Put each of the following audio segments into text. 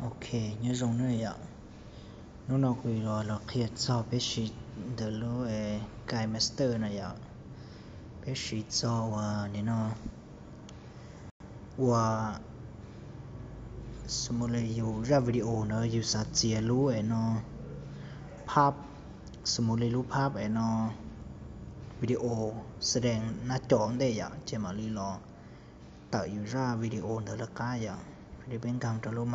Ok, nyob zoo na yom. Hnub no kuv los los qhia txog peb siv ntawm lub KineMaster no yom. Peb siv txog uas nim no uas xws li yus zaj video ntawd yus xav txiav lub es no phab, xws li lub phab es no video xav dees nab co ntej yom, ces mam li los tawm yus zaj video ntawd lawv qab yom, li peb nkag rau lub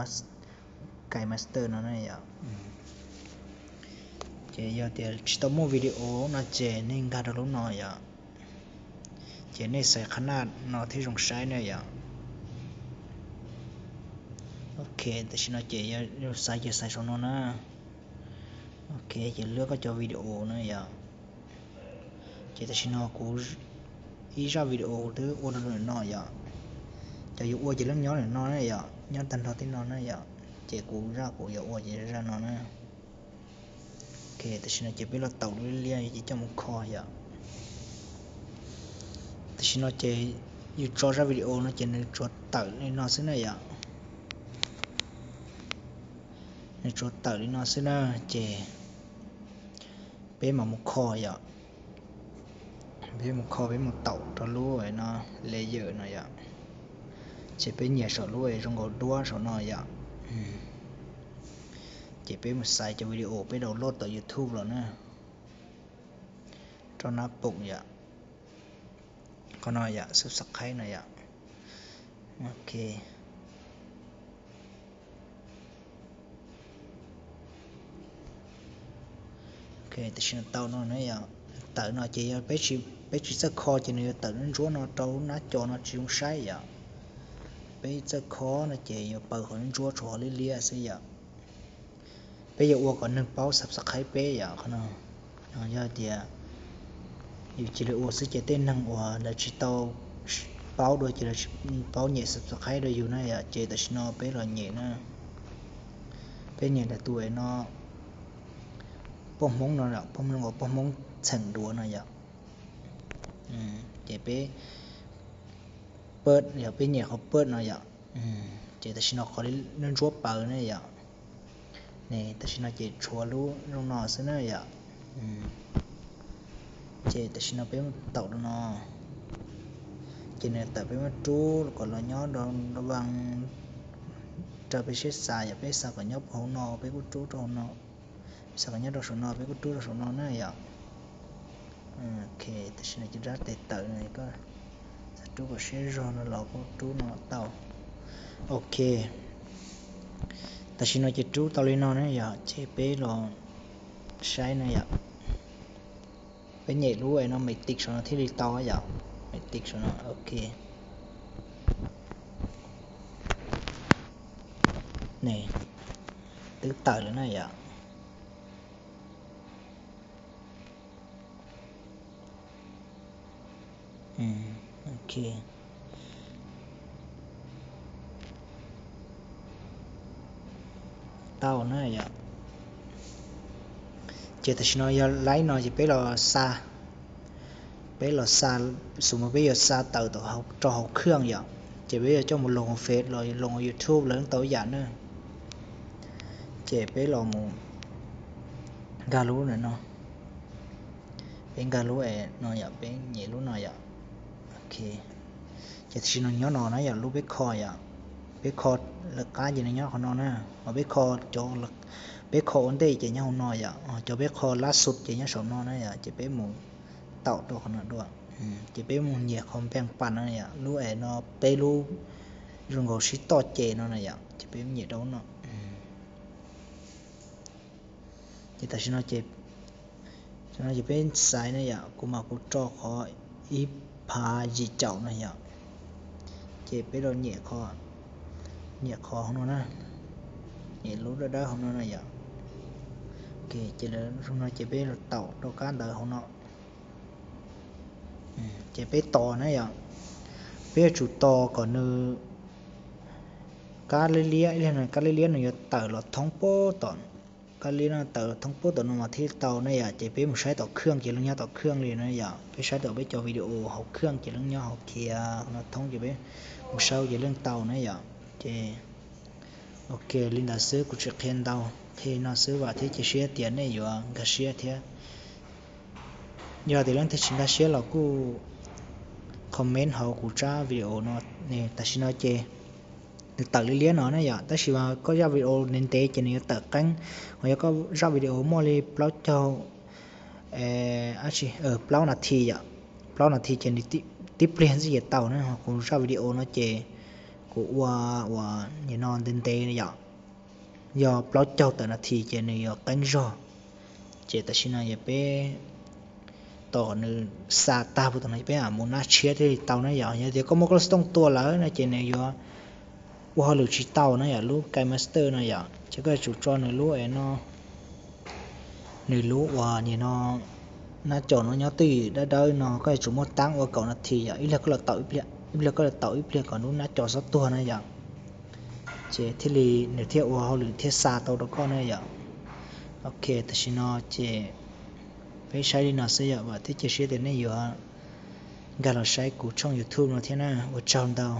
KineMaster no na yom. Ces yog tias tsis tau muaj video no ces nej nkag rau lub no yom, ces nej xaiv qhab naj no thiaj zoo saib na yom. Ok, tam sim no ces yog xaiv ces xaiv saum no na. Ok, ces lwb koj cov video na yom. Ces tam sim no kuv ib zaj video twb ua rau lawm no yom. Cov yus ua ces lawv nyob lawm no na yom, nyob tag nrho tej no na yom. Ces kuv zaj kuv yuav ua ces zaj no na. Ok, tam sim no ces peb los taum lub liab ces coj mus kho yom. Tam sim no ces yus tso zaj video no ces nws tsuas tawm li no xwb na yom. Nws tsuas tawm li no xwb na, ces peb mam mus kho yom. Peb mus kho, peb mus taum rau lub no layer no yom. Ces peb nyiam saum lub zoo nkaus duab saum no yom. Ces peb mus xaiv cov video peb download tom YouTube los na. Rau nab poom yom. Qhov no yom, subscribe no yom. Ok. Ok, tam sim no tau no na yom. Tawm no ces yog peb tsis txawj kho ces nws yuav tawm ntsuab no rau nab co no tsis zoo saib yom. Peb txawj kho no ces yuav paws qhov ntsuab tshuav qhov liab liab xwb yom. Peb yuav ua kom neeg paub subscribe peb yom, qhov no. Yog tias yus cia li ua xwb ces tej neeg uas lawv tsis tau paub dua ces lawv tsis paub nyem subscribe dua yus na yom, ces tam sim no peb los nyem na. Peb nyem ntawm tus no, poj Hmoob no, poj Hmoob, poj Hmoob txheem duav no yom. Ces peb pab, yog peb nyem qhov pab no yom. Ces tam sim no qhov ntsuab paws na yom. Ne tam sim no ces tshuav lub zoo no xwb na yom. Ces tam sim no peb mus taum rau no, ces nws tawm peb muab rub kom los nyob rau, rau peb siab xav yom, peb xav kom nyob hauv no peb kuj rub rau hauv no, xav kom nyob rau saum no peb kuj rub rau saum no na yom. Ok, tam sim no ces rab tes tawm no, koj xav rub kom siab zog no los kuj rub no tau. Ok, tam sim no ces rub tau li no na yom, ces peb los saib na yom. Peb nyem lub no, me tic saum no thiaj li tau yom, me tic saum no. Ok, ne, twb tawm lawm na yom. Ok, tau na yom. Ces tam sim no yog laib no ces peb los xa, peb los xa, xws li peb yuav xa tawm rau hauv khaj yom, ces peb yuav coj mus loos hauv Face los loos hauv YouTube los tau ib yam na. Ces peb los mus nkag lub no, peb nkag lub no yom, peb nyem lub no yom. Ok, ces tam sim no nyob no na yom, lub peb kho yom, peb kho lawv qab ces nws nyob qhov no na. Ho peb kho, peb kho ua ntej ces nyob hauv no yom, cov peb kho lab xus ces nyob saum no na yom, ces peb mus taum rau qhov no dua. Ces peb mus nyem qhov npeej pas no yom, lub es no peb lub zoo nkaus sib toj ces no na yom, ces peb nyem rau no. Ces tam sim no ces, no ces peb xaiv na yom, kuv mas kuv tso qhov ib phav yim caum no yom. Ces peb los nyem qhov, nyem qhov hauv no na, nyem lub dawb dawb hauv no na yom. Ces lawv no ces peb los taum rau kab ntawv hauv no. Ces peb tos na yom, peb yuav tsum tos kom nws kab liab liab, ib leeg kab liab liab nws yuav tawm los thoob puag tom, kab liab no tawm los thoob puag tom no mas thiaj tau na yom. Ces peb mus saib tom khaj ces leej nyob tom khaj li na yom, peb saib tom peb cov video hauv khaj ces leej nyob hauv khiav no thoob ces peb mus saib ces leej tau na yom. Ces Ok, li ntawd xwb, kuv tsis qhia ntau, qhia no xwb, vam thiab cia siab tias nej yuav nkag siab thiab. Yog tias leej twg tsis nkag siab los kuj comment hauv kuv tsab video no. Tam sim no ces nws tawm liab liab no ne yom, tab sis mas koj zaj video ntev ntev ces nws yuav tawm qeeb, ho yog koj zaj video muaj li plaub caug, plaub nas this yom, plaub nas this ces nws tib pliag ntxij ces tau na. Ho kuv zaj video no ces kuv ua uas nim no ntev ntev yom, yog plaub caug tawm nas this ces nws yuav qeeb zog. Ces tam sim no yog peb tos nws xa tag puas tau no peb mam mus nab tshiab thiaj li tau na yom. Yog tias koj muab koj lub xov tooj tua lawm no ces nws yuav ua hauj lwm tsis tau na yom, lub KineMaster no yom. Ces koj yuav tsum tso nws lub no, nws lub uas nim no nab cov no nyob twj ywm dawb dawb no, koj yuav tsum muab taab ua kaum nas this yom, ib pliag koj los taum ib pliag, ib pliag koj los taum ib pliag kom lub nab cov txhob tuag na yom. Ces thiaj li nws thiaj ua hauj lwm thiaj xa tau rau koj na yom. Ok, tam sim no ces peb saib li no xwb yom, vam thiab cia siab tias nej yuav nkag los saib kuv tshooj YouTube no thiab na, ua tsaug ntau.